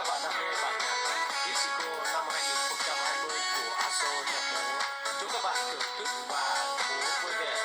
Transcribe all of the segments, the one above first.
Bạn đang nghe bản nhạc Disco năm hai nghìn không trăm hai mươi của Aso nhạc múa. Chúc các bạn thưởng thức và múa vui vẻ.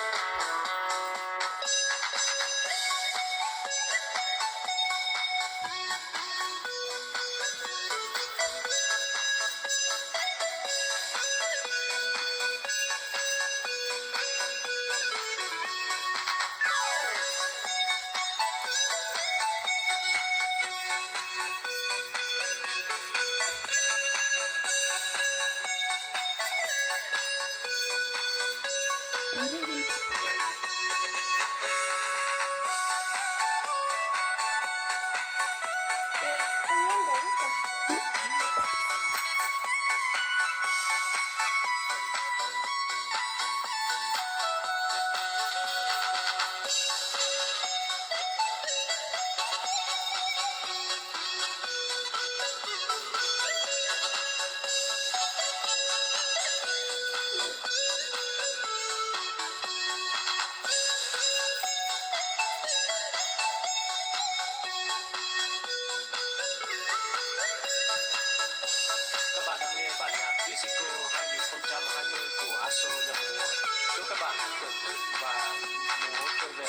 Các bạn đang nghe bản nhạc Disco hai nghìn không trăm hai mươi của Aso nhạc múa. Chúc các bạn thưởng thức và múa vui vẻ.